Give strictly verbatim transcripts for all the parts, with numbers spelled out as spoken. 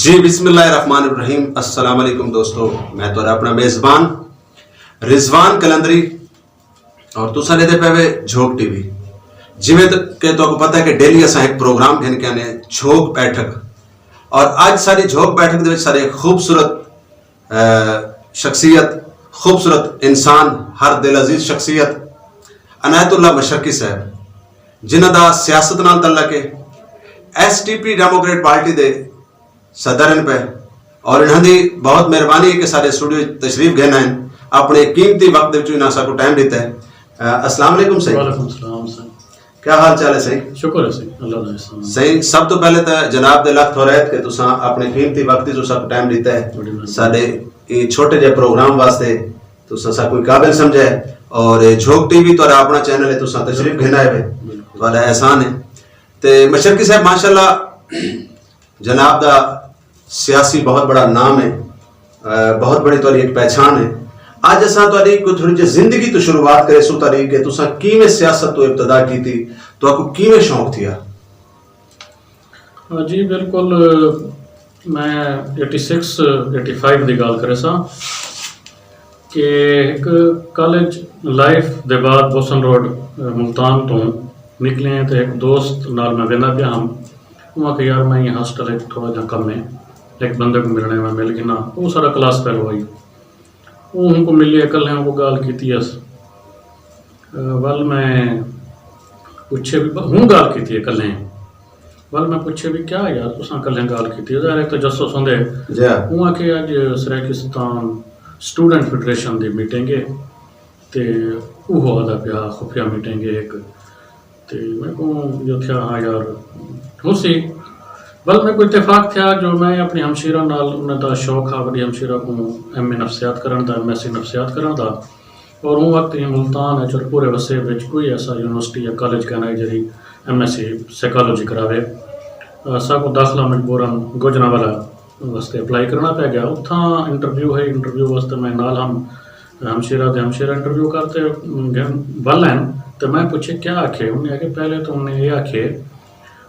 جی، بسم اللہ الرحمن الرحیم۔ السلام علیکم دوستو، میں تہاڈا اپنا میزبان رضوان کلندری اور تساں دے پے وے جھوک ٹی وی۔ جویں ت- کہ تہاکوں پتہ ہے کہ ڈیلی اساں ایک پروگرام گھن کے آنے، جھوک بیٹھک۔ اور اج ساری جھوک بیٹھک دے وچ سارے خوبصورت، اے، شخصیت، خوبصورت انسان، ہر دل عزیز شخصیت عنایت اللہ مشرقی صاحب، جنہاں دا سیاست نال تعلق ہے، S T P democrat party دے صدر ہیں پہ، اور انہاں دی بہت مہربانی ہے کہ سارے اسٹوڈیو وچ تشریف گھن آئے، اپنے قیمتی وقت وچ انہاں ساکو ٹائم دیتا ہے۔ اہ، السلام علیکم سائیں۔ وعلیکم السلام سائیں۔ کیا حال چال ہے سائیں؟ شکر ہے سائیں، اللہ کا احسان۔ سائیں، سب تو پہلے تو جناب دے لکھ تھورائت کہ تساں اپنے قیمتی وقت وچ ساکو ٹائم دیتا ہے۔ بڑی مہربانی۔ سارے یہ چھوٹے جے پروگرام واسطے تساں ساکو قابل سمجھا ہے، اور یہ جھوک ٹی وی تہاڈا اپنا چینل ہے، تساں تشریف گھن آئے ہوئے، بالکل۔ تہاڈا احسان ہے۔ تے مشرقی صاحب، ماشاءاللہ، جناب دا سیاسی بہت بڑا نام ہے، اہ، بہت بڑی تہاڈی ایک پہچان ہے۔ اج اساں تہاڈی کوئی تھوڑی جی زندگی تو شروعات کرے سو تہاڈی کہ تساں کیویں سیاست تو ابتدا کیتی، تہاکوں کیویں شوق تھیا؟ ہاں جی، بالکل۔ میں ایٹی سکس، ایٹی فائیو دی گل کرے سا کہ ایک کالج لائف دے بعد بوسن روڈ، اہ، ملتان تو نکلے ہیں تے ایک دوست نال میں وینا پیا ہم۔ وہ کہ یار، میں یہ ہاسٹل ایک تھوڑا جہا کم ہے، ایک بندے کو ملنے میں مل گنا، وہ سارا کلاس فیلو آئی۔ وہ ہوں کو ملی اکلے ہوں کو گال کیتی اس۔ اہ، ول میں پوچھے بھی، ہوں گال کیتی اکلے۔ ول میں پوچھے بھی، کیا یار، تساں اکلے گال کیتی؟ ظاہر ہے تجسس ہوندے۔ جی ہاں۔ ہوں آکھے، اج سرائیکستان سٹوڈنٹ فیڈریشن دی میٹنگ ہے، تے اوہو آدا پیا خفیہ میٹنگ ہے ایک۔ تے میں کو جو تھیا، ہاں یار، ہو سی۔ ول میں کو اتفاق تھیا جو میں اپنی ہمشیرہ نال، انہاں دا شوق ہا، وڈی ہمشیرہ کو ایم اے نفسیات کرن دا، ایم ایس سی نفسیات کرن دا۔ اور اون وقت یہ ملتان ہے اور پورے وسیب وچ کوئی ایسا یونیورسٹی یا کالج کہنا ہے جڑی ایم ایس سی سائیکالوجی کراوے۔ اساں کو داخلہ مجبوراً گوجرانوالہ واسطے اپلائی کرنا پہ گیا۔ اتھاں انٹرویو ہے، انٹرویو واسطے میں نال ہم ہمشیرہ دے ہمشیرہ انٹرویو کرتے ول ہیں۔ تے میں پوچھے، کیا آکھے؟ انہیں آکھے، پہلے تو انہیں یہ آکھے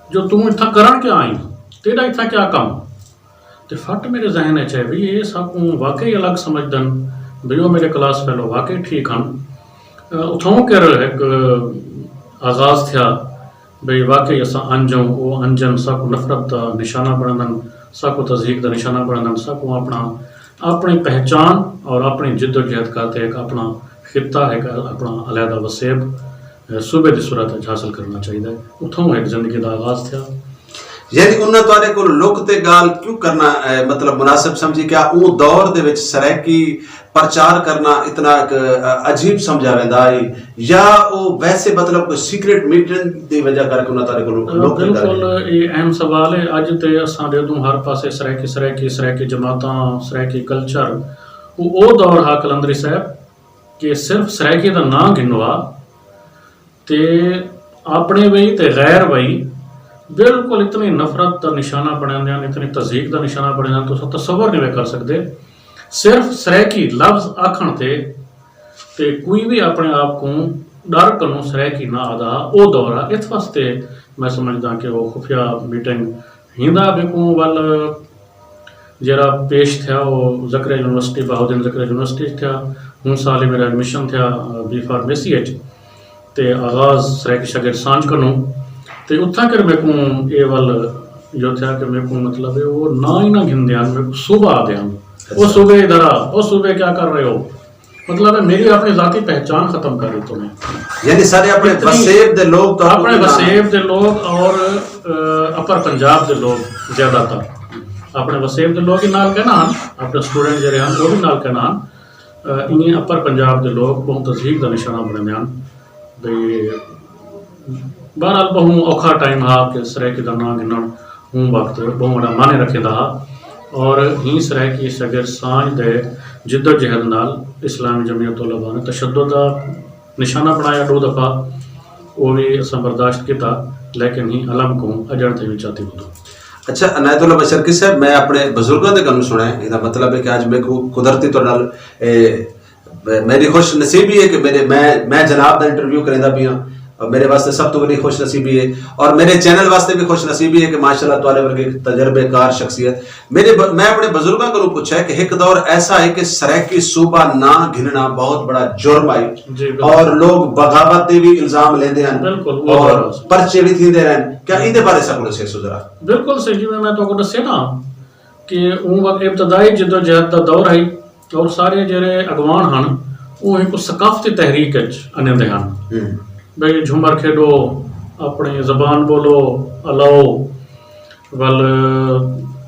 جو تم اتھاں کرن کیا آئی، تیرا اتھاں کیا کم؟ تے فٹ میرے ذہن وچ ہے بھی یہ سب کو واقعی الگ سمجھدن، بھی وہ میرے کلاس فیلو واقعی ٹھیک ہن۔ اتھوں کر ایک آغاز تھیا، بھئی واقعی اساں انجوں، او انجن ساکو نفرت دا نشانہ بنندن، ساکو تضحیک دا نشانہ بنندن، ساکو اپنا، اپنی پہچان اور اپنی جد و جہد کرتے ایک اپنا خطہ، ایک اپنا علیحدہ وسیب، اے، صوبے دی صورت وچ حاصل کرنا چاہیدا ہے۔ اتھوں ایک زندگی دا آغاز تھیا۔ یعنی انہاں تہاڈے کول لک تے گال کیوں کرنا، اے، مطلب مناسب سمجھی؟ کیا او دور دے وچ سرائیکی پرچار کرنا اتنا ایک، اہ، عجیب سمجھا ویندا ہے، یا او ویسے مطلب کوئی سیکرٹ میٹنگ دی وجہ کر کے انہاں تہاڈے کول لوک گل کر بالکل، رہے؟ یہ اہم سوال ہے۔ اج تے اساں دے دوں ہر پاسے سرائیکی، سرائیکی، سرائیکی جماعتاں، سرائیکی کلچر۔ او، او دور ہا کلندری صاحب کہ صرف سرائیکی دا ناں گھنوا تے اپنے وئی تے غیر وئی بالکل اتنی نفرت دا نشانہ بنیاں دیاں، اتنی تضحیک دا نشانہ بنیاں دیاں، تساں تصور نہیں کر سکدے۔ صرف سرائیکی لفظ آکھن تے، تے کوئی بھی اپنے آپ کو ڈر کنوں سرائیکی نہ آدا، او دور آ۔ اس واسطے میں سمجھدا کہ وہ خفیہ میٹنگ ہیندا میکوں ول جیڑا پیش تھیا، وہ زکریا یونیورسٹی، بہاؤالدین زکریا یونیورسٹی تھیا۔ ہوں سال ہی میرا ایڈمیشن تھیا، بی فارمیسی اچ۔ تے آغاز سرائیکی شاگرد سانج کنوں۔ تے اتھاں کر میکوں اے ول جو تھیا کہ میکوں مطلب ہے، وہ نہ ہی نہ گھندے ہیں، میکوں صوبہ آدے ہیں۔ وہ صوبے ادھر آ، وہ صوبے کیا کر رہے ہو؟ مطلب ہے، میری اپنی ذاتی پہچان ختم کر دیتے ہیں۔ یعنی سارے اپنے وسیب دے لوگ تو اپنے وسیب دے لوگ اور، اہ، اپر پنجاب دے لوگ زیادہ تر اپنے وسیب دے لوگ ہی نال کہنا ہن، اپنے سٹوڈنٹ جڑے ہن، وہ بھی نال کہنا ہن۔ اہ، انہیں اپر پنجاب دے لوگ بہت تضحیک دا نشانہ بنے ہن۔ تے بہرحال، بہوں اوکھا ٹائم ہا کہ سرائیکی دا ناں گھنن ہوں وقت بہوں بڑا معنی رکھے دا ہا۔ اور ہی سرائیکی شگر سانج دے جد و جہد نال اسلامی جمعیت علماء نے تشدد دا نشانہ بنایا دو دفعہ، وہ بھی اساں برداشت کیتا، لیکن ہی علم کو اجڑ تے بھی چاتی ہوں۔ اچھا، عنایت اللہ مشرقی صاحب، میں اپنے بزرگاں دے گل سنا ہے، یہ مطلب ہے کہ اج میرے کو قدرتی طور نال، اے، میری خوش نصیبی ہے کہ میرے، میں، میں جناب دا انٹرویو کریندا پیا ہاں۔ اور میرے واسطے سب تو بڑی خوش نصیبی ہے، اور میرے چینل واسطے بھی خوش نصیبی ہے کہ ماشاءاللہ تواڈے ورگے ایک تجربے کار شخصیت۔ میرے ب- میں اپنے بزرگاں کولوں پوچھا ہے کہ ایک دور ایسا ہے کہ سرائیکی صوبہ نہ گھننا بہت بڑا جرم آئی، جی، بالکل۔ اور لوگ بغاوت دے بھی الزام لیندے ہیں، بالکل، وہ اور بات ہے۔ پرچے بھی تھیندے رہن۔ کیا ایندے بارے سب کولوں سیکھ سو ذرا؟ بالکل صحیح، جی، میں تہاکوں دسیا نا کہ اوں وقت ابتدائی جدوجہد دا دور ہے، اور سارے جڑے اگوان ہن، وہ ایک ثقافتی تحریک وچ انندے ہن۔ ہوں۔ بھئی جھمر کھیڈو، اپنی زبان بولو، الاؤ، ول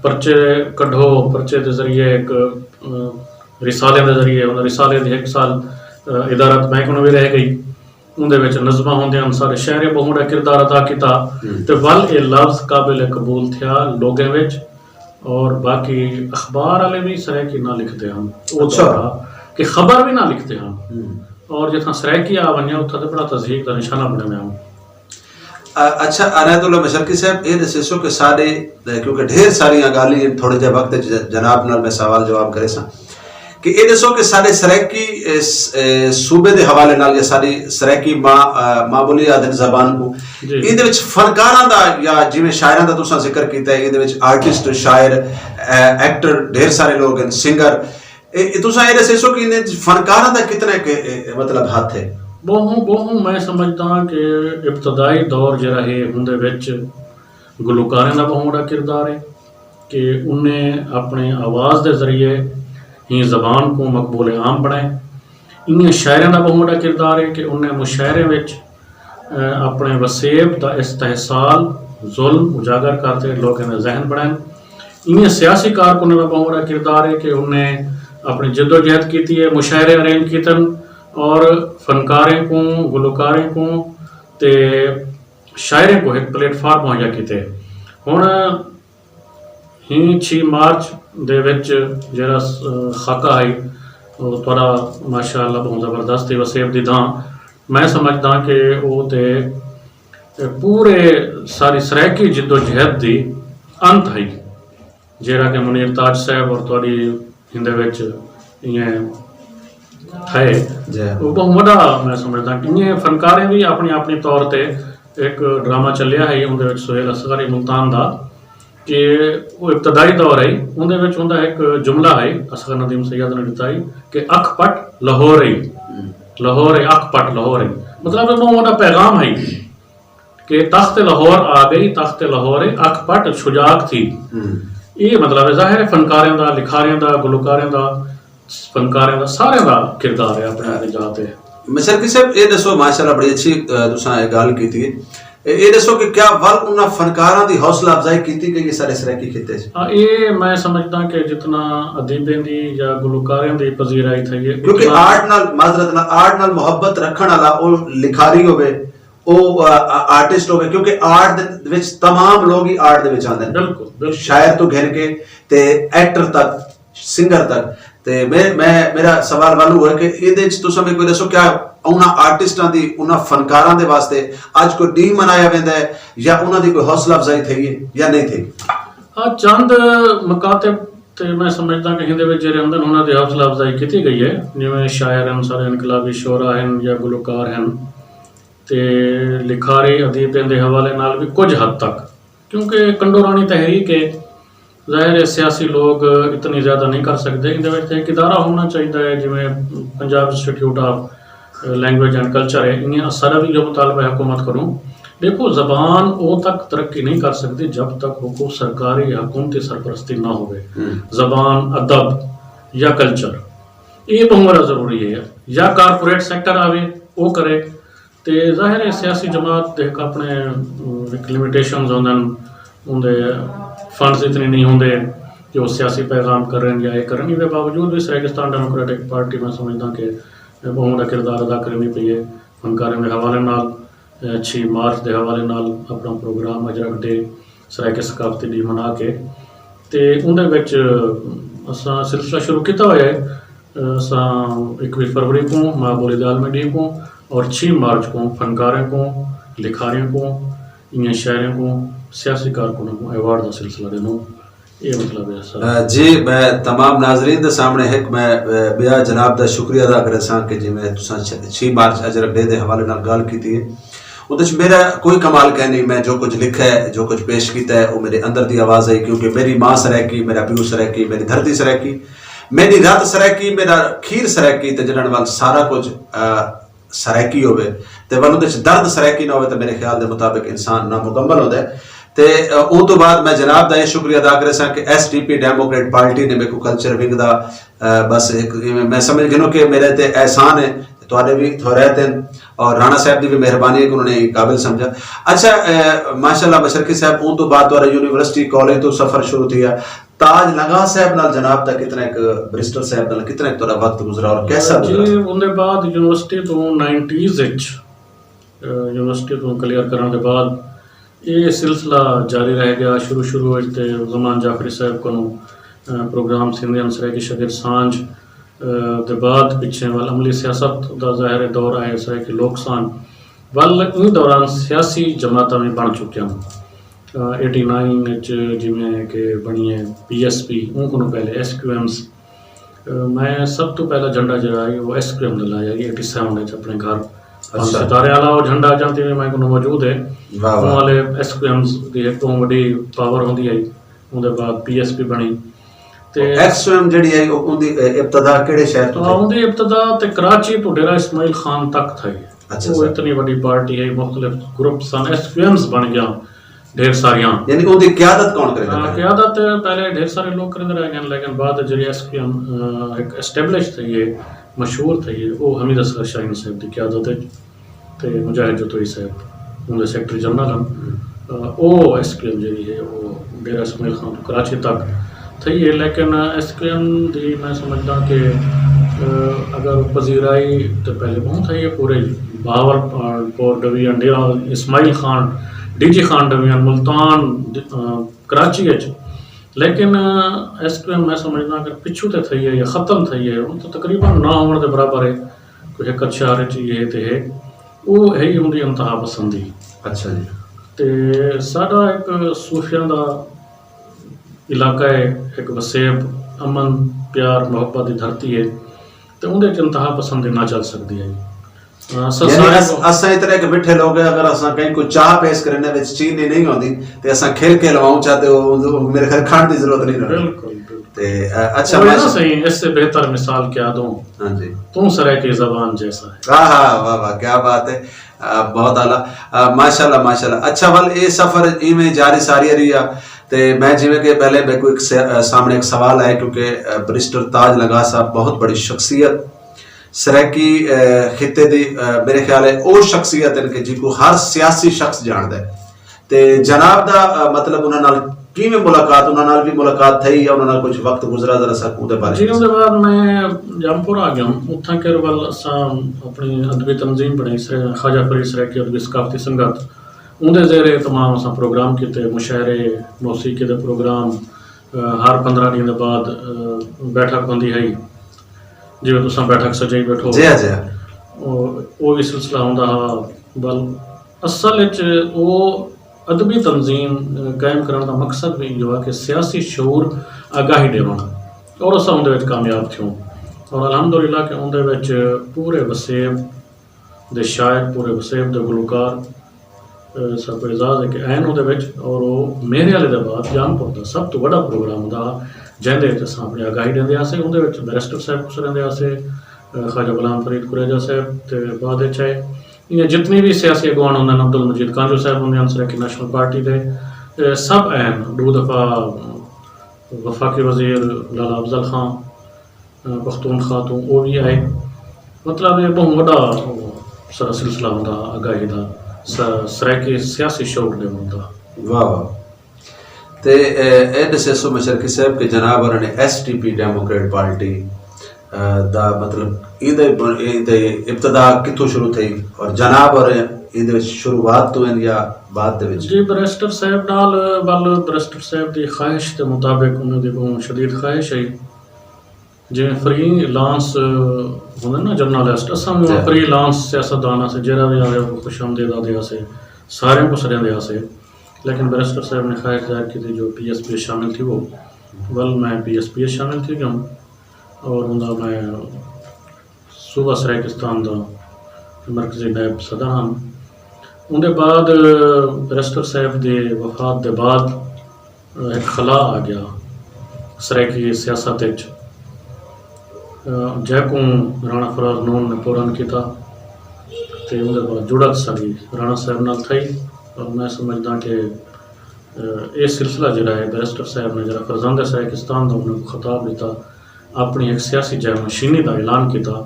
پرچے کڈھو، پرچے دے ذریعے ایک، ام، رسالے دے ذریعے، انہاں رسالے دی ایک سال، ا، ادارت بینک نوں بھی رہ گئی۔ اون دے وچ نظماں ہوندے ہن، سارے شاعریں بہوں بڑا کردار ادا کیتا۔ ہوں۔ تے ول اے لفظ قابل قبول تھیا لوگیں وچ، اور باقی اخبار والے بھی سرائیکی نہ لکھدے ہن۔ او اچھا۔ دور ہا کہ خبر بھی نہ لکھدے ہن۔ ہوں۔ اور جتھاں سرائیکی آ ونجے، اتھاں تے بڑا تذہیب دا نشانہ بنے ہوئے ہن۔ ا-، اچھا، عنایت اللہ مشرقی صاحب، اے دسیسو کہ سارے، کیونکہ ڈھیر ساریاں گالاں تھوڑے جہے وقت وچ ج-، جناب نال میں سوال جواب کرے ساں، کہ اے دسو کہ سارے سرائیکی، اے، س-، اے، صوبے دے حوالے نال یا ساری سرائیکی ماں، ا، ماں بولی آدن زبان کو، جی۔ ایندے وچ فنکاراں دا یا جویں شاعراں دا تساں ذکر کیتا ہے، ایندے وچ آرٹسٹ، شاعر، ا، ایکٹر، ڈھیر سارے لوگ ہیں، سنگر، اے، اے تساں اے دسیسو کہ ایندے وچ فنکاراں دا کتنا کہ، اے، مطلب ہاتھ ہے؟ بہوں، بہوں میں سمجھدا ہاں کہ ابتدائی دور جڑا ہے، اوندے وچ گلوکاریں دا بہوں بڑا کردار ہے کہ انہیں اپنے آواز دے ذریعے ہی زبان کو مقبول عام بنائے۔ انہیں شاعریں دا بہوں بڑا کردار ہے کہ انہیں مشاعرے وچ، اے، اپنے وسیب دا استحصال، ظلم اجاگر کرتے لوگوں نے ذہن بنائے۔ انہیں سیاسی کارکنوں دا بہوں بڑا کردار ہے کہ انہیں اپنی جدوجہد کیتی ہے، مشاعرے ارینج کیتن اور فنکاریں کو، گلوکاریں کو تے شاعریں کو ایک پلیٹ فارم مہیا کیتے۔ ہن ہی چھ مارچ دے وچ جڑا س-، خاکہ ہے، او تھوڑا ماشاءاللہ بہت زبردست ہے وسیب دی داں۔ میں سمجھدا کہ او تے پورے ساری سرائیکی جدوجہد دی انت ہے، جیڑا کہ منیر تاج صاحب اور تہاڈی ہندے وچ ایہ تھے۔ جی۔ وہ بہت وڈا، میں سمجھدا کہ ایہ فنکاریں بھی اپنی اپنی طور تے ایک ڈرامہ چلیا ہے، اون دے وچ سہیل اصغر ملتان دا، کہ وہ ابتدائی دور ہے، اون دے وچ اون دا ایک جملہ ہے، اصغر ندیم سید نے دتا ہے کہ "اکھ پٹ لاہور ہے، لاہور ہے، اکھ پٹ لاہور ہے۔" مطلب، وہ اون دا پیغام ہے کہ تخت لاہور آ گئی، تخت لاہور ہے، اکھ پٹ شجاعت تھی۔ ہوں۔ یہ مطلب ہے، ظاہر ہے، فنکاریں دا، لکھاریں دا، گلوکاریں دا، فنکاریں دا، سارے دا کردار ہے اپنے آپ جا تے۔ مشرقی صاحب، یہ دسو، ماشاءاللہ بڑی اچھی، اہ، تساں یہ گل کیتی ہے۔ اے، یہ دسو کہ کیا ول انہاں فنکاراں دی حوصلہ افزائی کیتی گئی ہے سارے سرائیکی خطے 'چ؟ ہاں، یہ میں سمجھدا کہ جتنا ادیبیں دی یا گلوکاریں دی پذیرائی تھئی ہے، کیونکہ اتنا آرٹ نال، معذرت نال، آرٹ نال محبت رکھن والا او لکھاری ہوے، او، آ، آ، آرٹسٹ ہوے، کیونکہ آرٹ دے وچ تمام لوگ ہی آرٹ دے وچ آندے نے۔ بالکل، بالکل۔ شاعر تو گھن کے تے ایکٹر تک، سنگر تک۔ تے میں، میں، میرا سوال والو ہے کہ ایدے وچ تساں میرے کو دسو، کیا انہاں آرٹسٹاں دی، انہاں فنکاراں دے واسطے اج کوئی ڈی منایا ویندا ہے یا انہاں دی کوئی حوصلہ افزائی تھئی ہے یا نہیں تھئی؟ آ چند مکاتب تے میں سمجھدا کہ ہندے وچ جڑے ہوندے نے، انہاں دی حوصلہ افزائی کیتی گئی ہے، جویں شاعر ہن، سارے انقلابی شعرا ہن یا گلوکار ہن، تے لکھاری ادیبیں دے حوالے نال بھی کچھ حد تک، کیونکہ کنڈورانی تحریک ہے، ظاہر ہے سیاسی لوگ اتنی زیادہ نہیں کر سکتے۔ ان دے وچ تے ایک ادارہ ہونا چاہیے ہے، جویں Punjab institute of language and culture ہے، انہیں سارا بھی جو مطالبہ ہے حکومت کروں۔ دیکھو، زبان او تک ترقی نہیں کر سکتی جب تک حکومت، سرکاری یا حکومتی سرپرستی نہ ہوئے۔ ہم۔ زبان، ادب یا کلچر، یہ بہت بڑا ضروری ہے۔ یا کارپوریٹ سیکٹر آوے، وہ کرے۔ تے ظاہر ہے سیاسی جماعت دے ایک اپنے، ام، ایک لمیٹیشنز ہوندے نے، اون دے فنڈز اتنے نہیں ہوندے کہ وہ سیاسی پیغام کرن یا یہ کرن۔ اس دے باوجود بھی سرائیکستان ڈیموکریٹک پارٹی میں سمجھدا کہ بہت بڑا کردار ادا کرنی پئی ہے فنکاریں دے حوالے نال۔ اچھی مارچ دے حوالے نال اپنا پروگرام اجرک ڈے سرائیکی ثقافتی ڈے منا کے تے اون دے وچ اساں سلسلہ شروع کیتا ہویا ہے۔ اساں اکوی فروری کو ماں بولی دے عالمی ڈے کو اور چھ مارچ کو فنکاریں کو، لکھاریاں کو، ایاں شاعریں کو، سیاسی کارکنوں کو ایوارڈ دا سلسلہ ڈینوں۔ یہ مطلب ہے سر۔ اہ، جی، میں تمام ناظرین دے سامنے ایک میں، اہ، بیا جناب دا شکریہ ادا کرے ساں کہ جی میں تساں چھ-، چھ مارچ اجرک ڈے دے حوالے نال گل کیتی ہے۔ اودے چ میرا کوئی کمال کہہ نہیں، میں جو کچھ لکھا ہے، جو کچھ پیش کیتا ہے، وہ میرے اندر دی آواز ہے، کیونکہ میری ماں سرائیکی، میرا پیو سرائیکی، میری دھرتی سرائیکی، میری رت سرائیکی، میرا کھیر سرائیکی، تے جنہاں وال سارا کچھ، آ، سرائیکی ہوے، تے ول اودے چ درد سرائیکی نہ ہوے، تے میرے خیال دے مطابق انسان نامکمل ہوندا ہے۔ تے، آ، اون تو بعد میں جناب دا یہ شکریہ ادا کرے ساں کہ S D P democrat party نے میرے کو کلچر ونگ دا، آ، بس ایک، میں سمجھ گنو کہ میرے تے احسان ہے، تواڈے بھی تھوڑے تے، اور رانا صاحب دی بھی مہربانی ہے کہ انہوں نے یہ قابل سمجھا۔ اچھا، اے، ماشاءاللہ مشرقی صاحب، اون تو بعد تہاڈا یونیورسٹی کالج تو سفر شروع تھیا۔ تاج لنگا صاحب نال جناب دا کتنا ایک، برسٹر صاحب نال کتنا ایک تہاڈا وقت گزرا اور کیسا جی، گزرا؟ اون دے بعد یونیورسٹی تو نائنٹیز وچ، اے، یونیورسٹی تو کلیئر کرن دے بعد یہ سلسلہ جاری رہ گیا۔ شروع شروع وچ تے زمان جعفری صاحب کو، اے، پروگرام سندھ انسرے کی شگرد سانجھ، اے، دے بعد پچھے ول عملی سیاست دا ظاہر دور آئے، سرائیکی لوک سانگ ول ان دوران سیاسی جماعتاں بھی بن چکیاں۔ ایٹی نائن وچ جویں کہ بنی ہے پی ایس پی، اون کو پہلے ایس کیو ایمز۔ میں سب تو پہلا جھنڈا جڑا ہے وہ ایس کیو ایم دا لایا ہے ایٹی سیون وچ اپنے گھر۔ اچھا۔ ستارے والا وہ جھنڈا جانتے میں کو موجود ہے۔ واہ واہ۔ والے ایس کیو ایمز دی ایک بہت بڑی پاور ہوندی ہے اون دے بعد پی ایس پی بنی۔ تے ایکس ویم جڑی ہے، او-، اوندی، اے، ابتدا کیڑے شہر تو تھئی؟ اوندی ابتدا تے کراچی تو ڈیرہ اسماعیل خان تک تھئی۔ اچھا وہ سر۔ اتنی وڈی پارٹی ہے، مختلف گروپ سن، ایس کیو ایمز بن گیا ڈھیر ساریاں۔ یعنی اوندی قیادت کون کرے ہاں، کرے؟ قیادت پہلے ڈھیر سارے لوگ کرتے رہ گئے، لیکن بعد جڑی ایس کیو ایم، آ، ایک اسٹیبلش تھئی ہے، مشہور تھئی ہے، وہ حمید اصغر شاہین صاحب دی قیادت ہے۔ تے مجاہد جتوئی صاحب، انہوں دے سیکرٹری جنرل ہن۔ آ، او ایس پی ایم جڑی ہے، او ڈیرہ اسماعیل خان تو کراچی تک تھئی ہے، لیکن ایس پی ایم دی میں سمجھدا کہ، آ، اگر پذیرائی تے پہلے بہت تھئی ہے، پورے بہاول پور ڈویژن، ڈیرہ اسماعیل خان، ڈی جی خان ڈویژن، ملتان، آ، کراچی وچ۔ لیکن، آ، ایس پی ایم میں سمجھدا کہ پچھو تے تھئی ہے یا ختم تھئی ہے، ان تو تقریباً نہ ہونے دے برابر ہے۔ کوئی ایک اچھا رچ یہ تے ہے، وہ ہے ہی ہوندی انتہا پسندی۔ اچھا جی۔ تے ساڈا ایک صوفیاں دا علاقہ ہے، ایک وسیب، امن، پیار، محبت دی دھرتی ہے، تے اوندے وچ انتہا پسندی نہ چل سکدی ہے۔ ہاں، سا یعنی سارے اس-، کو اساں اتنے ایک مٹھے لوگ ہیں، اگر اساں کہیں کو چاہ پیش کرنے وچ چینی نہیں ہوندی، تے اساں کھل کے لواؤں چاہ تے وہ، وہ میرے خیال کھان دی ضرورت نہیں رہتی۔ بالکل، بالکل۔ تے، آ، اچھا، وہ ہے نا ماشاء-، صحیح، اس سے بہتر مثال کیا دوں؟ ہاں جی۔ تم سرائیکی زبان جیسا ہے۔ ہاں، ہاں، واہ، واہ، کیا بات ہے۔ آ، بہت اعلیٰ۔ آ، ماشاءاللہ، ماشاءاللہ۔ اچھا، ول، اے سفر ایویں جاری ساری رہی آ۔ تے میں جویں کہ پہلے میرے کو ایک سے-، آ، سامنے ایک سوال آیا، کیونکہ، آ، برسٹر تاج لگا صاحب بہت بڑی شخصیت، سرائیکی، آ، خطے دی، آ، میرے خیال ہے، او شخصیت ہے کہ جی کو ہر سیاسی شخص جاندا ہے۔ تے جناب دا، آ، مطلب، انہاں نال کیویں ملاقات، انہاں نال بھی ملاقات تھئی یا انہاں نال کچھ وقت گزرا، ذرا سا اوہدے بارے جی، دسو۔ اوہدے بعد میں جام پور آ گیا ہوں۔ اتھاں کر ول اساں اپنی ادبی تنظیم بنائی، سر-، خواجہ فرید سرائیکی ادبی ثقافتی سنگت۔ اوہدے زیر اہتمام اساں پروگرام کیتے، مشاعرے، موسیقی دے پروگرام، آ، ہر پندرہ دن دے بعد، آ، بیٹھک ہوندی ہے، جیویں تساں بیٹھک سجائی بیٹھو۔ جی ہاں، جی ہاں۔ او، او بھی سلسلہ ہوندا ہا۔ بل اصل وچ او ادبی تنظیم، اے، قائم کرن دا مقصد بھی ایہو ہے کہ سیاسی شعور آگاہی ڈیوݨ اور اساں اوندے وچ کامیاب تھیوں۔ اور الحمدللہ کہ اوندے وچ پورے وسیب دے شاعر، پورے وسیب دے گلوکار، اے، سب کو اعزاز ہے کہ این اوندے وچ، اور او میرے والے دے بعد جام پور دا سب تو بڑا پروگرام ہوندا، جیندے وچ اساں اپنی آگاہی ڈیندے آسے، اوندے وچ بیرسٹر صاحب کچھ رہندے آسے، اے، خواجہ غلام فرید قریجہ صاحب تے بعد وچ آئے۔ یہ جتنی بھی سیاسی اگوان ہوندے نے، عبدالمجید کانجو صاحب ہوندے نے سرائیکی نیشنل پارٹی دے، اے سب اہم، دو دفعہ وفاقی وزیر لالا افضل خان، اے، پختونخوا تو وہ بھی آئے۔ مطلب، یہ بہت وڈا سارا سلسلہ ہوندا آگاہی دا، س-، سرائیکی سیاسی شعور دے ہوندا۔ واہ واہ۔ تے، اے، اے دسیسو مشرقی صاحب کہ جناب اور نے S T P democrat party, اے، دا مطلب، ایندے بن-، ایندے ابتدا کتھوں شروع تھئی اور جناب اور ایندے وچ شروعات تو ہیں یا بعد دے وچ؟ جی، بیرسٹر صاحب نال، ول بیرسٹر صاحب دی خواہش دے مطابق، انہاں دی بہت شدید خواہش ہے۔ جویں فری لانس، اے، ہوندے نا جرنلسٹ، اساں وی جی۔ فری لانس سیاستدان آسے، جیڑا وی آوے، او خوش آمدید آدے آسے، سارے کو سڑیاں دے آسے۔ لیکن بیرسٹر صاحب نے خواہش ظاہر کی تھی جو پی ایس پی شامل تھی وہ۔ ول میں پی ایس پی شامل تھی گیا ہوں۔ اور ہوندا میں صوبہ سرائیکستان دا مرکزی نائب صدر ہاں۔ اندے بعد بیرسٹر صاحب دے وفات دے بعد ایک خلا آ گیا سرائیکی سیاست وچ، جیکوں رانا فراز نون نے پورن کیتا۔ تے اندے بعد جڑت ساڈی رانا صاحب نال تھئی۔ اور میں سمجھدا کہ اے سلسلہ جڑا ہے بیرسٹر صاحب نے جڑا فرزند سرائیکستان دا انہاں کو خطاب دیتا، اپنی ایک سیاسی جہمشینی دا اعلان کیتا۔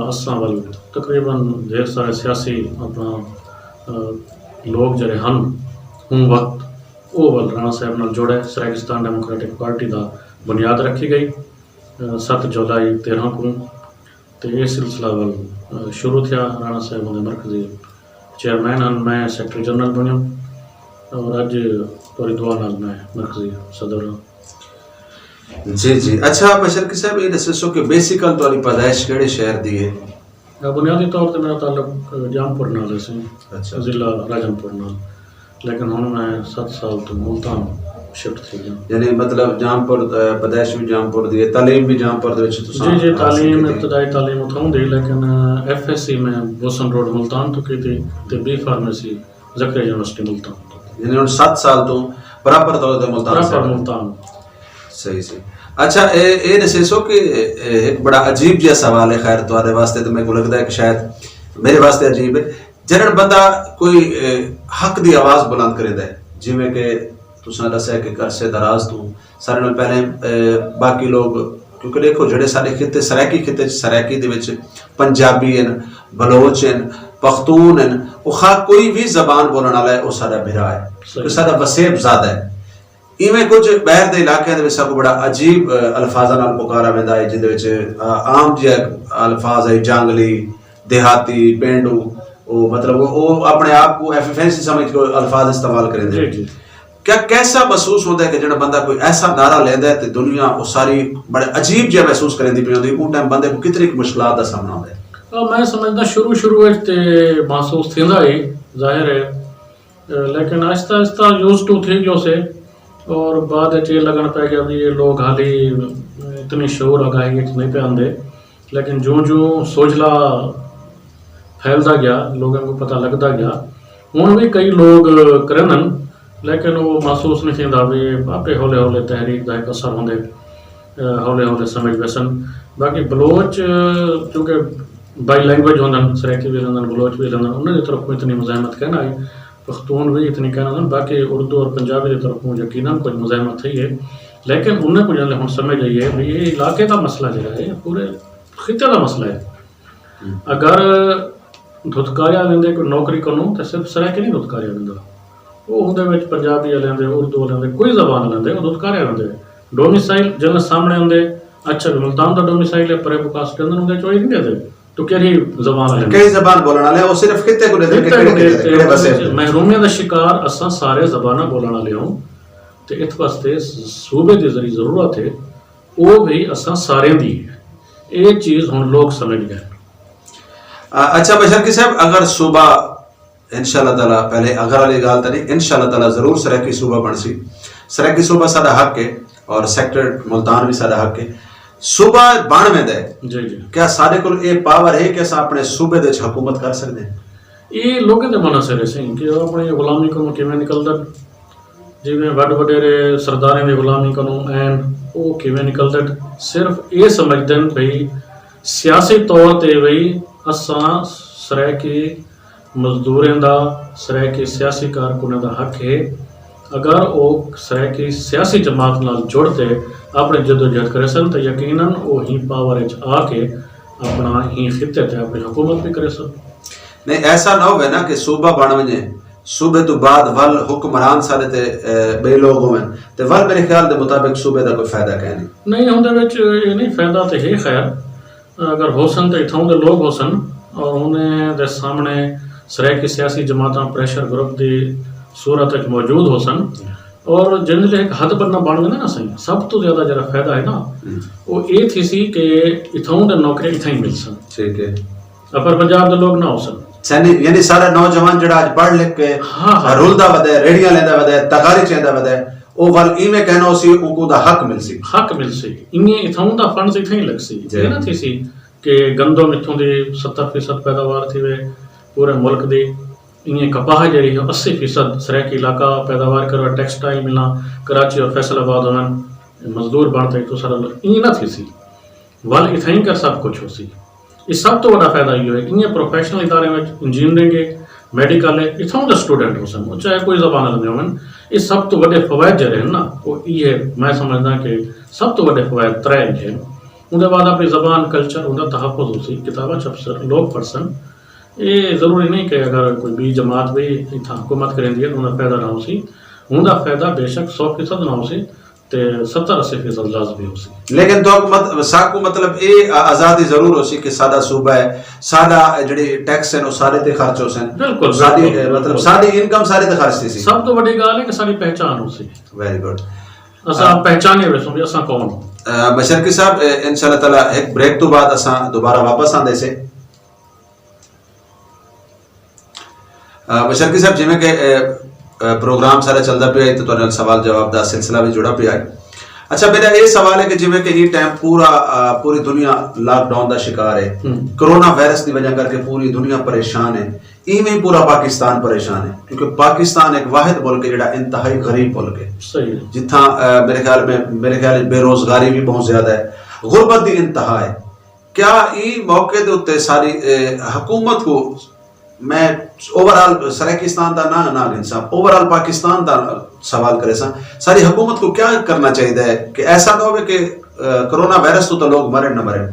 اساں ول تقریباً ڈھیر سارے سیاسی اپنا لوگ جڑے ہن، ہوں وقت او ول رانا صاحب نال جوڑے سرائیکستان ڈیموکریٹک پارٹی دا بنیاد رکھی گئی۔ ست جولائی تیرہ کو تے ایہہ سلسلہ ول شروع تھیا۔ رانا صاحب اندے مرکزی چیئرمین ہن، میں سیکرٹری جنرل بنیاں اور اج پوری دعا نال میں مرکزی صدر ہاں۔ جی جی، اچھا بشرکی صاحب، یہ دسو کہ بیسیکل تہاڈی پیدائش کہڑے شہر دی ہے؟ بنیادی طور تے میرا تعلق جامپور نال ہے سی، ضلع راجمپور نال۔ لیکن ہن میں ست سال تو ملتان شفٹ تھی گیا۔ یعنی مطلب جامپور، پیدائش بھی جامپور دی ہے، تعلیم بھی جامپور دے وچ تساں جی جی، تعلیم، ابتدائی تعلیم اتھاؤں دی، لیکن ایف ایس سی میں بوسن روڈ ملتان تو کی تھی، تے بی فارمیسی زکریا یونیورسٹی ملتان۔ یعنی ہن ست سال تو برابر طور تے ملتان برابر سے؟ ملتان۔ صحیح صحیح۔ اچھا، اے اے دسیسو کہ ایک بڑا عجیب جہا سوال ہے، خیر تہاڈے واسطے تے میرے کو لگدا ہے کہ شاید میرے واسطے عجیب ہے۔ جنہاں بندہ کوئی حق دی آواز بلند کریندا ہے، جویں کہ تساں دسیا کہ عرصے دراز تو سارے نال پہلے باقی لوگ، کیونکہ دیکھو جڑے سارے خطے، سرائیکی خطے چ، سرائیکی دے وچ پنجابی ہن، بلوچ ہن، پختون ہن، او خا کوئی بھی زبان بولن والا ہے، او سارا بھرا ہے، کیونکہ سارا وسیب زیادہ ہے۔ ایویں کچھ بہر دے علاقے دے وچ سب کو بڑا عجیب الفاظاں نال پکارا ویندا ہے، جس دے وچ عام جہاں الفاظ ہے، جانگلی، دیہاتی، پینڈو، او مطلب او اپنے آپ کو ایف ایف ایس سمجھ کے الفاظ استعمال کریں دے۔ کیا کیسا محسوس ہوندا ہے کہ جڑا بندہ کوئی ایسا نعرہ لیندا ہے تے دنیا او ساری بڑے عجیب جہا محسوس کریندی پئی ہوندی، اون ٹائم بندے کو کتنی مشکلات دا سامنا ہوندا ہے؟ میں سمجھدا شروع شروع وچ تے محسوس تھیندا ہے، ظاہر ہے، لیکن آہستہ آہستہ یوز ٹو تھی گیو سے۔ اور بعد وچ یہ لگن پے گیا بھی یہ لوگ حالی اتنی شعور آگاہی وچ نہیں پے آندے، لیکن جوں جوں سوجھلا پھیلدا گیا، لوگاں کو پتہ لگدا گیا۔ ہن بھی کئی لوگ کرن، لیکن وہ محسوس نہیں تھیندا بھی آپے ہولے ہولے تحریک دا ایک اثر ہوندے، ہولے ہولے سمجھ ویسن۔ باقی بلوچ کیونکہ بائی لینگویج ہوندن، سرائیکی بھی ہوندن، بلوچ بھی ہوندن، انہاں دی طرف کوئی اتنی مزاحمت کہنا آئی، پختون بھی اتنی کہنا ہوندن، باقی اردو اور پنجابی دی طرف یقیناً کچھ مزاحمت تھی ہے۔ لیکن انہاں کو جانے ہن سمجھ آئی ہے بھی یہ علاقے دا مسئلہ جڑا ہے، پورے خطے دا مسئلہ ہے۔ اگر دھتکاریا ویندے کوئی نوکری کنوں تے صرف سرائیکی نہیں دھتکاریا ویندا، وہ ہوندے وچ پنجابی والے دے، اردو والے دے، کوئی زبان والے دے، وہ دھتکاریا ویندے۔ ڈومیسائل جن سامنے ہوندے، اچھا بھی ملتان دا ڈومیسائل ہے، پرے بکاس کے اندر ہوندے، چوئی نہیں دے تو کہڑی زبان والے کئی زبان بولن والے، وہ صرف خطے کو دے دے کہ خطے کہڑے کو دے خطے دے، دے، کہڑے واسطے۔ محرومیاں دا شکار اساں سارے زباناں بولن والے ہوں۔ تے اس واسطے صوبے دے ذریعے ضرورت ہے، وہ بھی اساں سارے دی ہے۔ یہ چیز ہن لوگ سمجھ گئے۔ اچھا بشرکی صاحب، اگر صوبہ انشاءاللہ تعالیٰ، پہلے اگر والی گال تو نہیں، انشاءاللہ تعالیٰ ضرور سرائیکی صوبہ بن سی۔ سرائیکی صوبہ ساڈا حق ہے اور سیکٹر ملتان بھی ساڈا حق ہے۔ صوبہ بن ویندا ہے، جی جی۔ کیا ساڈے کول اے پاور ہے کہ اساں اپنے صوبے دے وچ حکومت کر سکدے ہیں؟ یہ لوگوں دے منحصر ہے سائیں کہ وہ اپنی غلامی کو کیویں نکلدا، جویں وڈ وڈیرے سرداریں دی غلامی کنوں این او کیویں نکلدٹ، صرف اے سمجھدن بھئی سیاسی طور تے بھئی اساں سرائیکی مزدوریں دا، سرائیکی سیاسی کارکنیں دا حق ہے۔ اگر او سرائیکی سیاسی جماعت نال جڑ تے اپنی جدوجہد کرے سن تے یقیناً او ہی پاور اچ آ کے اپنا ہی خطے تے اپنی حکومت بھی کرے سن۔ نہیں، ایسا نہ ہوئے نا کہ صوبہ بن ونجے، صوبے تو بعد ول حکمران سارے تے بے لوگ ہوئے، تے ول میرے خیال دے مطابق صوبے دا کوئی فائدہ کہیں نہیں۔ نہیں، اندر وچ یہ نہیں، فائدہ تے ہے خیر۔ اگر ہو سن تے اتھاؤں دے لوگ ہو سن اور انہیں دے سامنے سرائیکی سیاسی جماعتاں پریشر گروپ دی صورت وچ موجود ہو سن، اور جن لے ایک حد بننا بن گئے نا سائیں، سب تو زیادہ جڑا فائدہ ہے نا، وہ یہ تھی سی کہ اتھاؤں دے نوکری اتھاؤں ہی مل سن۔ ٹھیک ہے۔ اپر پنجاب دے لوگ نہ ہو سن۔ یعنی سارا نوجوان جڑا اج پڑھ لکھ کے ہاں، ہاں۔ رلدا ودا ہے، ریڑیاں لیندا ودا ہے، تغاری چیندا ودا ہے، او ول ایویں کہنا ہو سی، او کو دا حق مل سی۔ حق مل سی۔ انہیں اتھاؤں دا فنڈز اتھاؤں ہی لگ سی۔ جی۔ یہ نہ تھی سی کہ گندم اتھوں دی ستر فیصد پیداوار تھی وے پورے ملک دی، ایہہ کپاہ جیہڑی اسی فیصد سرائیکی علاقہ پیداوار کرو، ٹیکسٹائل ملاں کراچی اور فیصل آباد ہون، مزدور بنتے اتھوں سارا لوگ ایہہ نہ تھی سی۔ ول اتھائیں کر سب کچھ ہو سی۔ ایہہ سب توں وڈا فائدہ ایہہ ہوئے کہ ایہہ پروفیشنل ادارے وچ انجینئرنگ ہے، میڈیکل ہے، اتھوں دے سٹوڈنٹ ہو سن، چاہے کوئی زبان لگے ہون۔ ایہہ سب توں وڈے فوائد جیہڑے ہن نا، او ایہہ میں سمجھدا کہ سب توں وڈے فوائد ترے ایہہ ہن۔ اوندے بعد اپنی زبان، کلچر، اوندا تحفظ ہو سی، کتاباں چھپ سن، لوگ پڑھ سن۔ ایہہ ضروری نہیں کہ اگر کوئی بی جماعت بھی اتھاں حکومت کریندی ہے تو اوندا فائدہ نہ ہو سی۔ اوندا فائدہ بے شک سو فیصد نہ ہو سی، تے ستر اسی فیصد لازمی ہو سی۔ لیکن تو مت-، ساکو مطلب اے آ-، آزادی ضرور ہو سی کہ ساڈا صوبہ ہے، ساڈا جڑے ٹیکس ہیں، وہ سارے تے خرچ ہو سن۔ بالکل، ساری، بالکل، اے، مطلب، بالکل۔ ساری انکم سارے تے خرچ تھی سی۔ سب تو وڈی گل ہے کہ ساری پہچان ہو سی۔ Very good. اساں آ، پہچانے ہوئے سوں بھی اساں کون ہوں۔ آ، مشرقی صاحب، اے، انشاءاللہ تعالیٰ ایک بریک تو بعد اساں دوبارہ واپس آندے سے۔ آ، بشرکی صاحب، جویں کہ، اے، اے، پروگرام سارا چلدا پیا ہے تے تہاڈے نال سوال جواب دا سلسلہ وی جڑا پیا ہے۔ اچھا، میرا یہ سوال ہے کہ جویں کہ یہ ٹائم پورا، آ، پوری دنیا لاک ڈاؤن دا شکار ہے، ہم۔ کرونا وائرس دی وجہ کر کے پوری دنیا پریشان ہے، ایویں پورا پاکستان پریشان ہے، کیونکہ پاکستان ایک واحد ملک ہے جڑا انتہائی غریب ملک ہے۔ صحیح ہے۔ جتھاں، آ، میرے خیال میں، میرے خیال میں بے روزگاری بھی بہت زیادہ ہے، غربت دی انتہا ہے۔ کیا ای موقع دے اُتے ساری، اے، حکومت کو، میں اوور آل سرائیکستان دا نہ، نہ گن سا، اوور آل پاکستان دا سوال کرے سا، ساری حکومت کو کیا کرنا چاہیے ہے کہ ایسا نہ ہوئے کہ، اے، کرونا وائرس تو، تو لوگ مرن نہ مرن،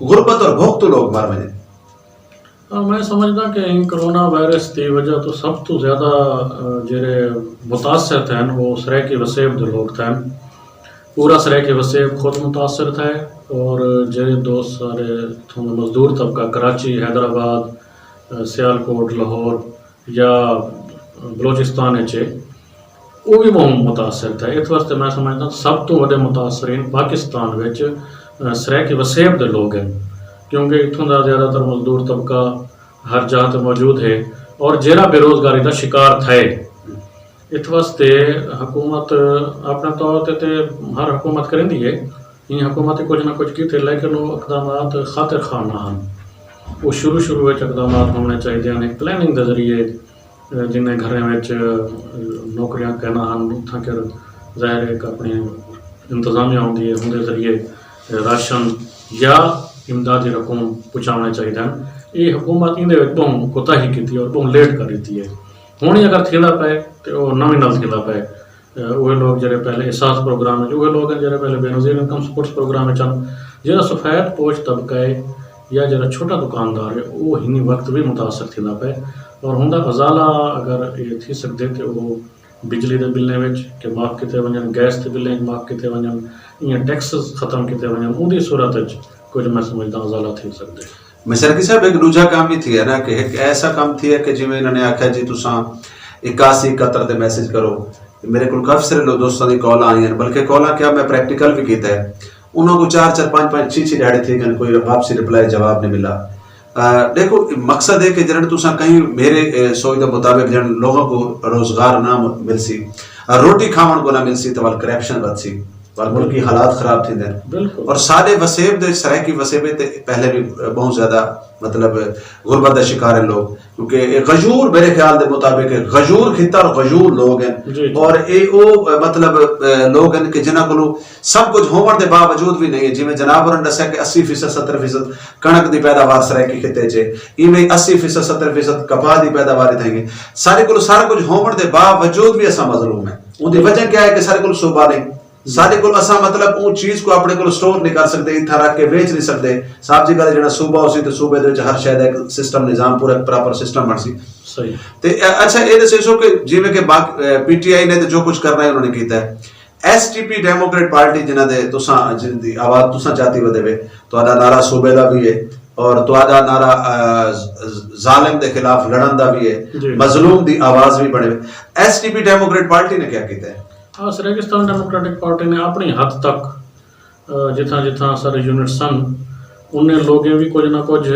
غربت اور بھوک تو لوگ مر منے؟ ہاں، میں سمجھدا کہ ان کرونا وائرس دی وجہ تو سب تو زیادہ، اے، جڑے متاثر تھے وہ سرائیکی وسیب دے لوگ تھے۔ پورا سرائیکی وسیب خود متاثر تھا ہے، اور جڑے دوست سارے اتھوں دے مزدور طبقہ کراچی، حیدرآباد، اے، سیالکوٹ، لاہور یا بلوچستان وچ ہے، وہ بھی بہت متاثر تھا۔ اس واسطے میں سمجھدا سب تو وڈے متاثرین پاکستان وچ، اے، سرائیکی وسیب دے لوگ ہیں، کیونکہ اتھوں دا زیادہ تر مزدور طبقہ ہر جگہ تے موجود ہے اور جیڑا بے روزگاری دا شکار تھا ہے۔ اس واسطے حکومت اپنے طور تے، تے ہر حکومت کریندی ہے، یہ حکومت کچھ نہ کچھ کیتے، لیکن وہ اقدامات خاطر خواہ نہ ہن۔ وہ شروع شروع وچ اقدامات ہونے چاہیے ہیں، پلاننگ دے ذریعے، اے، جنہیں گھریں وچ، اے، نوکریاں کہنا ہن، اتھاں کر ظاہر ہے کہ اپنی انتظامیہ ہوندی ہے، ہوندے ذریعے، اے، راشن یا امدادی رقم پہنچاونے چاہیے ہیں۔ یہ حکومت اندے وچ بہت کوتاہی کیتی اور بہت لیٹ کر دیتی ہے۔ ہن ہی اگر تھیندا پئے تے او نویں نال تھیندا پئے۔ اے، اوہے لوگ جڑے پہلے احساس پروگرام وچ، اوہے لوگ ہیں جڑے پہلے بے نظیر انکم سپورٹس پروگرام وچ ہن، جڑا سفید پوش طبقہ ہے یا جڑا چھوٹا دکاندار ہے، او ہنی وقت بھی متاثر تھیندا پئے۔ اور ہوندا ازالہ اگر یہ تھی سکدے تے او بجلی دے بلیں وچ کہ معاف کیتے ونجن، گیس دے بلیں وچ معاف کیتے ونجن، یا ٹیکسز ختم کیتے ونجن، اوندی صورت وچ کچھ میں سمجھدا ازالہ تھی سکدے۔ مشرقی صاحب، ایک دوجا کام بھی تھی ہے نا، کہ ایک ایسا کام تھی ہے کہ جویں انہوں نے آکھیا جی تساں اکاسی اکہتر تے میسج کرو۔ میرے کول کافی سارے لوگ، دوستاں دی کال آئی ہیں، بلکہ کالاں کیا، میں پریکٹیکل بھی کیتا ہے۔ انہاں کو چار چار، پانچ پانچ، چھ چھ ڈیڑھ تھی گئے، کوئی واپسی رپلائی جواب نہیں ملا۔ آ، دیکھو، مقصد ہے کہ جنہاں تساں کہیں میرے، اے، سوچ دے مطابق جن لوگوں کو روزگار نہ م-، مل سی، آ، روٹی کھاون کو نہ مل سی، تو ول کرپشن ود سی، ول ملکی حالات خراب تھی دے۔ بالکل۔ اور سارے وسیب دے، سرائیکی وسیب تے پہلے بھی بہت زیادہ، مطلب، غربت دا شکار ہیں لوگ، کیونکہ یہ غیور، میرے خیال دے مطابق، غیور خطہ اور غیور لوگ ہیں۔ جی، جی۔ اور یہ وہ، مطلب، لوگ ہیں کہ جنہاں کو سب کچھ ہون دے باوجود بھی نہیں ہے۔ جویں جناب ہوراں دسیا کہ اسی فیصد، ستر فیصد کنک دی پیداوار سرائیکی خطے چ ہے، ایویں اسی فیصد، ستر فیصد کپاہ دی پیداوار اتھاں ہے۔ سارے کول سارا کچھ ہون دے باوجود بھی اساں مظلوم ہیں۔ اون دی وجہ کیا ہے کہ سارے کول صوبہ نہیں۔ سارے کول اساں، مطلب، اون چیز کو اپنے کول سٹور نہیں کر سکدے، اتھاں رکھ کے ویچ نہیں سکدے۔ صاحب جی، گل جڑا صوبہ ہو سی تے صوبے دے وچ ہر شے دا ایک سسٹم، نظام، پورا پراپر سسٹم بن سی۔ صحیح۔ تے، اے، اچھا، یہ دسو کہ جویں کہ باق-، اے، پی ٹی آئی نے تے جو کچھ کرنا ہے انہوں نے کیتا ہے۔ S T P democrat party جنہاں دے تساں، جن دی آواز تساں چاتی ودے وے، تہاڈا نعرہ صوبے دا بھی ہے اور تہاڈا نعرہ، آ، ز-، ز-، ظالم دے خلاف لڑن دا بھی ہے، جی۔ مظلوم دی آواز بھی بنے وے۔ S T P democrat party نے کیا کیتا ہے؟ آ، سرائیکستان ڈیموکریٹک پارٹی نے اپنی حد تک، آ، جتھاں جتھاں سارے یونٹ سن، انہیں لوگیں بھی کچھ نہ کچھ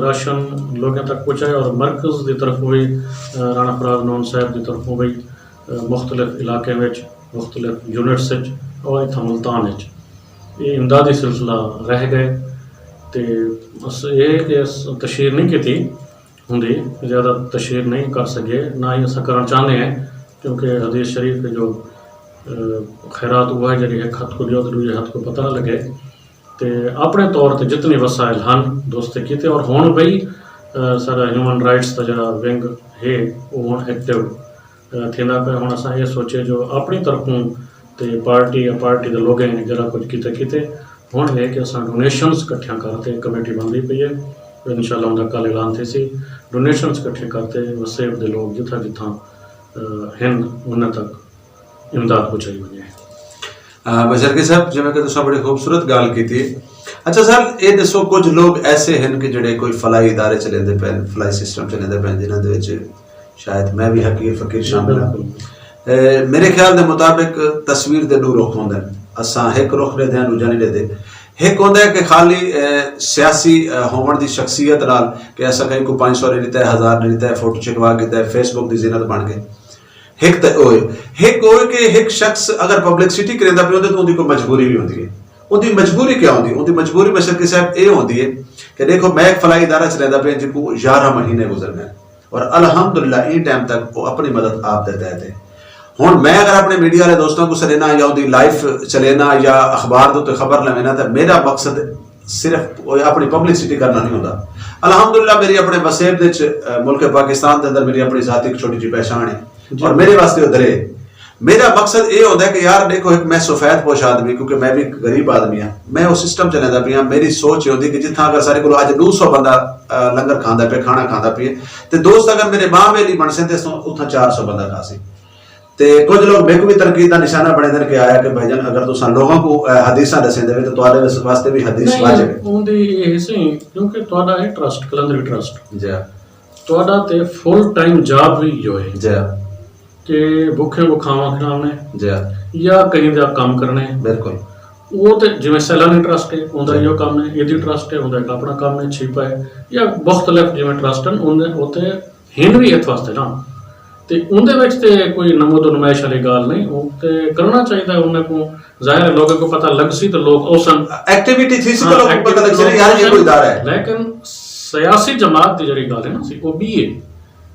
راشن لوگیں تک پہنچایا اور مرکز دی طرف بھی، آ، رانا فراز نون صاحب دی طرفوں بھی، آ، مختلف علاقے وچ، مختلف یونٹس وچ اور اتھاں ملتان وچ یہ امدادی سلسلہ رہ گئے۔ تے بس یہ کہ اس تشہیر نہیں کیتی، ہوندی، زیادہ تشہیر نہیں کر سکے، نہ ہی اساں کرنا چاہندے ہیں، کیونکہ حدیث شریف کے جو، اے، خیرات ہوا ہے، جڑی ایک ہاتھ کو دیو تو دوجے ہاتھ کو پتہ نہ لگے۔ تے اپنے طور تے جتنے وسائل ہن، دوست کیتے، اور ہن بھئی، اے، سارا ہیومن رائٹس دا جڑا ونگ ہے، وہ ہن ایکٹیو، اے، تھیندا پیا۔ ہن اساں یہ سوچے جو اپنی طرفوں تے پارٹی یا پارٹی دے لوگیں جڑا کچھ کیتے کیتے، ہن ہے کہ اساں ڈونیشنز اکٹھیاں کر تے کمیٹی بندی پئی ہے۔ انشاءاللہ اوندا کل اعلان تھی سی۔ ڈونیشنز اکٹھے کر تے وسیب دے لوگ جتھاں جتھاں، اے، ہن، انہاں تک امداد پہنچائی ونجے۔ آ، بشرکی صاحب، جویں کہ تساں بڑی خوبصورت گل کیتی۔ اچھا سر، یہ دسو، کچھ لوگ ایسے ہیں کہ جڑے کوئی فلائی ادارے چلیندے پے، فلائی سسٹم چلیندے پے، جنہاں دے وچ شاید میں بھی حقیر فقیر شامل ہاں۔ اے، میرے خیال دے مطابق تصویر دے دو رخ ہوندے نے۔ اساں ایک رخ دے دیاں، دوجا نہیں دے۔ ایک ہوندا ہے کہ خالی، اے، سیاسی، اے، ہون دی شخصیت نال کہ ایسا کہیں کو پانچ سو نہیں لیتا ہے، ہزار نہیں لیتا ہے، فوٹو چھکوا کے تے فیس بک دی زینت بن گئے۔ ایک تے ہوئے، ایک ہوئے کہ ایک شخص اگر پبلکسٹی کریندا پیا ہوندے تو اون دی کوئی مجبوری بھی ہوندی ہے۔ اون دی مجبوری کیا ہوندی؟ اون دی مجبوری مشرقی صاحب اے ہوندی ہے کہ دیکھو، میں ایک فلاحی ادارہ چ رہندا پیا جی کو یارہ مہینے گزر گئے، اور الحمدللہ این ٹائم تک وہ اپنی مدد آپ دے تحت ہے۔ ہن میں اگر اپنے میڈیا والے دوستاں کو سلینا یا اون دی لائف چلینا یا اخبار دے تے خبر لینا، تو میرا مقصد صرف اپنی پبلکسٹی کرنا نہیں ہوندا۔ الحمدللہ میری اپنے وسیب دے وچ، اے، ملک پاکستان دے اندر میری اپنی ذاتی ایک چھوٹی جی پہچان ہے، اور میرے واسطے وہ درے۔ میرا مقصد یہ ہوتا ہے کہ یار دیکھو، ایک میں سفید پوش آدمی، کیونکہ میں بھی ایک غریب آدمی ہاں، میں وہ سسٹم چلے دا پیا۔ میری سوچ یہ ہوتی کہ جتھاں اگر سارے کو اج دو سو بندہ، آ، لنگر کھاندا پیا، کھانا کھاندا پیا، تے دوست اگر میرے ماں میلی بن سن تے اتھاں چار سو بندہ کھا سی۔ تے کچھ لوگ میرے کو بھی تنقید دا نشانہ بنے دن کہ آیا کہ بھائی جان، اگر تساں لوگاں کو، آ، حدیثاں دسیں دے تو تواڈے وس-، واسطے بھی حدیث واجب ہے۔ اوندی یہ حصہ ہی، کیونکہ تہاڈا یہ ٹرسٹ، قلندری ٹرسٹ، جی۔ تہاڈا تے فل ٹائم جاب بھی یو ہے، جی۔ کہ بھوکے کو کھاواں کھلاونے، جی۔ یا کہیں دا کام کرنے۔ بالکل۔ وہ تے جویں سیلانی ٹرسٹ ہے، اوندا، جی، یو کام ہے، ایدی ٹرسٹ ہے، اوندا ایک اپنا کام ہے، چھپا ہے، یا مختلف جویں ٹرسٹ ہیں، اون دے، وہ تے ہن بھی ات واسطے نا۔ تے اون دے وچ تے کوئی نمود و نمائش والی گال نہیں، وہ تے کرنا چاہیے، انہیں کو ظاہر ہے لوگوں کو پتہ لگ سی تو لوگ اوسن۔ ایکٹیویٹی تھی سی تو ہاں، لوگوں کو پتہ لگ سی نا، یار، یہ کوئی ادارہ ہے۔ لیکن سیاسی جماعت دی جڑی گل ہے نا سی، وہ بھی ہے۔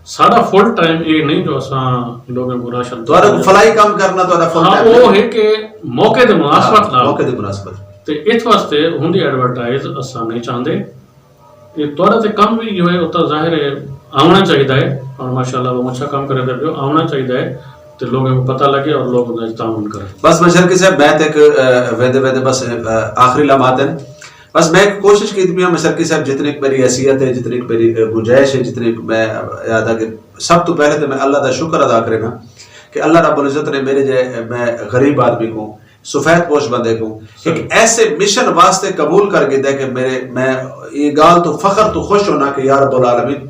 ساڈا فل ٹائم یہ نہیں جو اساں لوگاں کو راشن تہاڈا کوئی فلائی کام کرنا، تہاڈا فل ہاں، ٹائم وہ نہیں۔ ہے کہ موقع دے مناسبت ہاں، نال۔ موقع دے مناسبت۔ تے اس واسطے ہوں دی ایڈورٹائز اساں نہیں چاہندے۔ یہ تہاڈا تے کم بھی ہوئے، او تاں ظاہر ہے آونا چاہیدا ہے۔ اور ماشاءاللہ وہ اچھا کام کرے تے پیو، آونا چاہیدا ہے تے لوگوں کو پتہ لگے اور لوگ انہاں وچ تعاون کرن۔ بس مشرقی صاحب، میں تے ایک، اے، ویندے ویندے بس، اے، آخری لمحات ہیں۔ بس میں ایک کوشش کی پیا مشرقی صاحب، جتنی ایک میری حیثیت ہے، جتنی ایک میری، اے، گنجائش ہے، جتنی ایک میں یاد آ کہ سب تو پہلے تو میں اللہ دا شکر ادا کرنا کہ اللہ رب العزت نے میرے جے، میں غریب آدمی کو، سفید پوش بندے کو ایک ایسے مشن واسطے قبول کر کے دے کہ میرے، میں یہ گال تو فخر تو خوش ہونا کہ یا رب العالمین،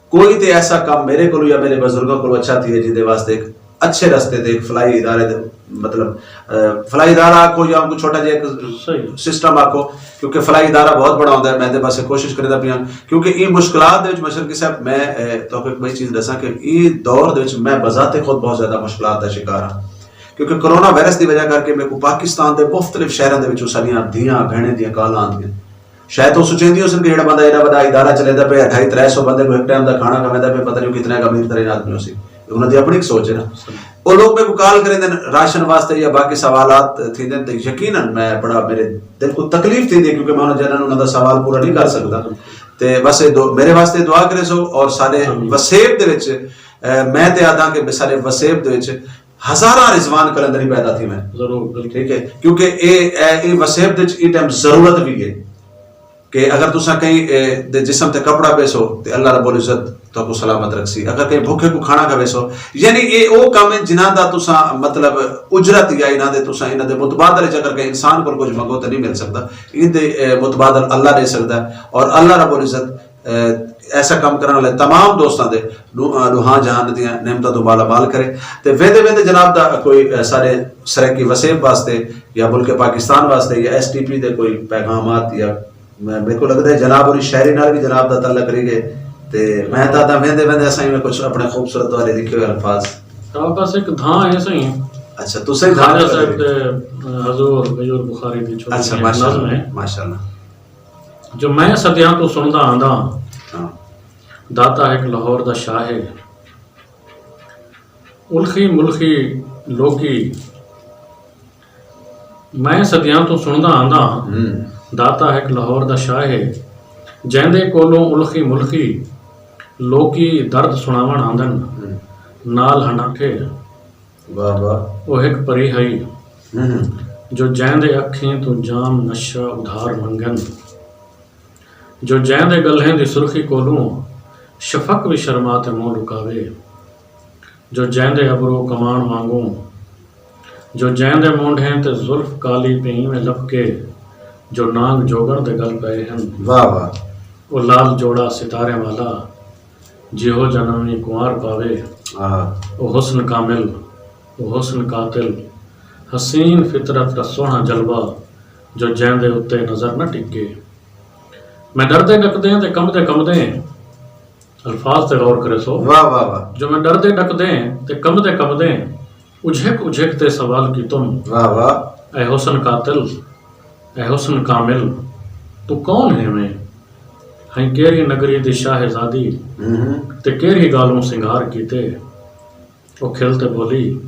کوئی تے ایسا کام میرے کو یا میرے بزرگوں کو اچھا تھی ہے جن دے واسطے ایک اچھے رستے تے ایک فلاحی ادارے دے، مطلب، اے، فلاحی ادارہ آکھو یا کوئی چھوٹا جہا ایک صحیح۔ سسٹم آکھو، کیونکہ فلاحی ادارہ بہت بڑا ہوتا ہے۔ میں دے پاسے کوشش کردا پیا، کیونکہ یہ مشکلات دے وچ مشرقی صاحب، میں، اے، تو ایک بڑی چیز دساں کہ یہ دور دے وچ میں بذات خود بہت زیادہ مشکلات دا شکار ہاں، کیونکہ کرونا وائرس دی وجہ کر کے میرے کو پاکستان دے مختلف شہراں دے وچوں ساڈیاں دھیاں بہنیں دیاں کالاں آندیاں۔ شاید تساں سوچیندے ہو سن کہ جڑا بندہ ایڈا وڈا ادارہ چلیندا پیا، ڈھائی ترے سو بندے کو ایک ٹائم دا کھانا کھویندا پیا، پتہ نہیں وہ کتنا ایک امیر ترین آدمی ہوسی۔ انہاں دی اپنی ایک سوچ ہے نا۔ وہ لوگ میرے کو کال کریندے نے راشن واسطے یا باقی سوالات تھیندے نے، تے یقیناً میں بڑا، میرے دل کو تکلیف تھیندی ہے، کیونکہ میں انہاں جنہاں انہاں دا سوال پورا نہیں کر سکدا۔ تے بس یہ دو، میرے واسطے دعا کرے سو، اور سارے وسیب دے وچ، اے، میں تے آدھاں کہ سارے وسیب دے وچ ہزاراں رضوان قلندری پیدا تھی میں۔ ضرور، بالکل۔ ٹھیک ہے، کیونکہ اے، اے، اے وسیب دے وچ اے ٹائم ضرورت بھی ہے کہ اگر تساں کہیں، اے، دے جسم تے کپڑا پیسو تے اللہ رب العزت تو کو سلامت رکھسی، اگر کہیں بھوکے کو کھانا کھویسو، یعنی اے او کام ہے جنہاں دا تساں مطلب اجرت یا انہاں دے، تساں انہاں دے متبادل وچ اگر کہیں انسان کول کچھ منگو تے نہیں مل سکدا، ان دے، اے، متبادل اللہ دے سکدا ہے۔ اور اللہ رب العزت، اے، ایسا کام کرن والے تمام دوستاں دے دو-، آ، دوہاں جہان دیاں نعمتاں تو مالا مال کرے۔ تے ویندے ویندے جناب دا کوئی، آ، سارے سرائیکی وسیب واسطے یا ملک پاکستان واسطے یا ایس ٹی پی دے کوئی پیغامات یا میں، میرے کو لگدا ہے جناب اور شاعری نال بھی جناب دا تعلق رہی گئے۔ تے میں تا دا ویندے ویندے اساں میں کچھ اپنے خوبصورت والے لکھے ہوئے الفاظ۔ تو بس ایک دھاں ہے صحیح۔ اچھا، تساں ہی دھاں خواجہ صاحب دے، آ، حضور غیور بخاری دی چھوٹی اچھا، جی نظم ہے۔ ماشاءاللہ۔ جو میں صدیاں تو سندا آندا ہاں۔ ہاں۔ داتا ہک لاہور دا شاہ ہے۔ الخی ملخی لوکی، میں صدیاں تو سندا آندا ہاں۔ ہوں۔ داتا ہک لاہور دا شاہ ہے، جیندے کولوں الخی ملخی لوکی درد سناون آندن۔ ہوں۔ نال ہناٹھے، واہ واہ۔ او ہک پری ہئی، ہوں۔ جو جیندے اکھیں تو جام نشہ ادھار منگن، جو جیندے گلہیں دی سرخی کولوں شفق وی شرما تے منہ لکاوے، جو جیندے ابرو کمان وانگوں، جو جیندے مونڈھیں تے زلف کالی پئیں میں لپکے، جو نانگ جوگن دے گل پئے ہن۔ واہ واہ۔ او لال جوڑا ستارے والا، جیہو جنم وی کنوار پاوے۔ آہا۔ او حسن کامل، او حسن قاتل، حسین فطرت دا سوہنا جلوہ، جو جیندے اتے نظر نہ ٹکے۔ میں ڈردے ڈکدیں تے کمبدے کمبدیں، الفاظ تے غور کرے سو۔ واہ واہ واہ۔ جو میں ڈردے ڈکدیں تے کمبدے کمبدیں، اجھک اجھک تے سوال کی تم۔ واہ واہ۔ اے حسن قاتل، اے حسن کامل، تو کون ہے میں؟ ہیں کیری نگری دی شاہزادی، ہوں۔ تے کیری گالوں سنگار کیتے۔ او کھل تے بولی،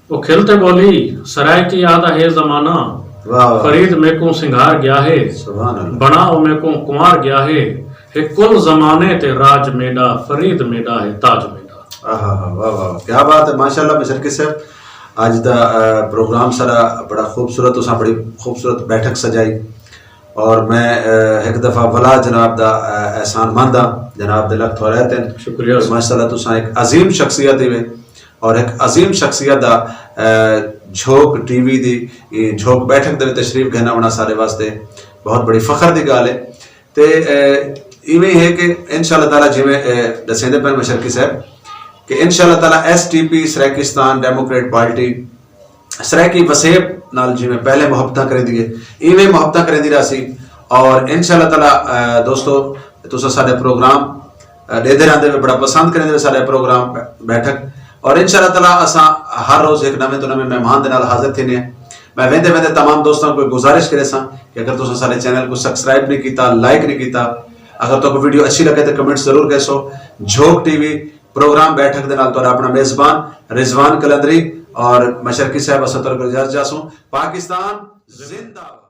او کھل تے بولی، سرائے کی آدھا ہے زمانہ، واہ واہ۔ فرید میکوں سنگھار گیا ہے، سبحان اللہ۔ بنا او میکوں کنوار گیا ہے، ہے کل زمانے تے راج میڈا، فرید میڈا ہے تاج میڈا۔ آہا ہا، واہ واہ واہ، کیا بات ہے، ماشاءاللہ مشرقی صاحب۔ اج دا، آ، پروگرام سارا بڑا خوبصورت، تساں بڑی خوبصورت بیٹھک سجائی۔ اور میں، آ، ایک دفعہ ولا جناب دا، آ، احسان مند ہاں، جناب دے لکھ تھوڑے تین۔ شکریہ۔ ماشاءاللہ تساں ایک عظیم شخصیت ہی وے، اور ایک عظیم شخصیت دا، آ، جھوک ٹی وی دی، اے جھوک بیٹھک دے وچ تشریف گھنا ہونا سارے واسطے بہت بڑی فخر دی گل ہے۔ تے، آ، ایویں ہے کہ انشاءاللہ تعالیٰ جویں، آ، دسیندے پے مشرقی صاحب کہ انشاءاللہ تعالیٰ ایس ٹی پی سرائیکستان ڈیموکریٹ پارٹی سرائیکی وسیب نال جویں پہلے محبتاں کریندی ہے، ایویں محبتاں کریندی رہسی۔ اور انشاءاللہ تعالیٰ، آ، دوستو، تساں ساڈے پروگرام، آ، دیدے رہندے وے، بڑا پسند کریندے وے ساڈے پروگرام بیٹھک۔ اور انشاءاللہ تعالیٰ اساں ہر روز ایک نویں تو نویں مہمان دے نال حاضر تھینے ہیں۔ میں ویندے ویندے تمام دوستاں کو گزارش کرے ساں کہ اگر تساں ساڈے چینل کو سبسکرائب نہیں کیتا، لائک نہیں کیتا، اگر تہاکوں ویڈیو اچھی لگے تو کمنٹ ضرور کریسو۔ جھوک ٹی وی پروگرام بیٹھک دے نال تہاڈا اپنا میزبان رضوان کلندری اور مشرقی صاحب اساں تہاڈے کول اجازت چاہسوں۔ پاکستان زندہ باد۔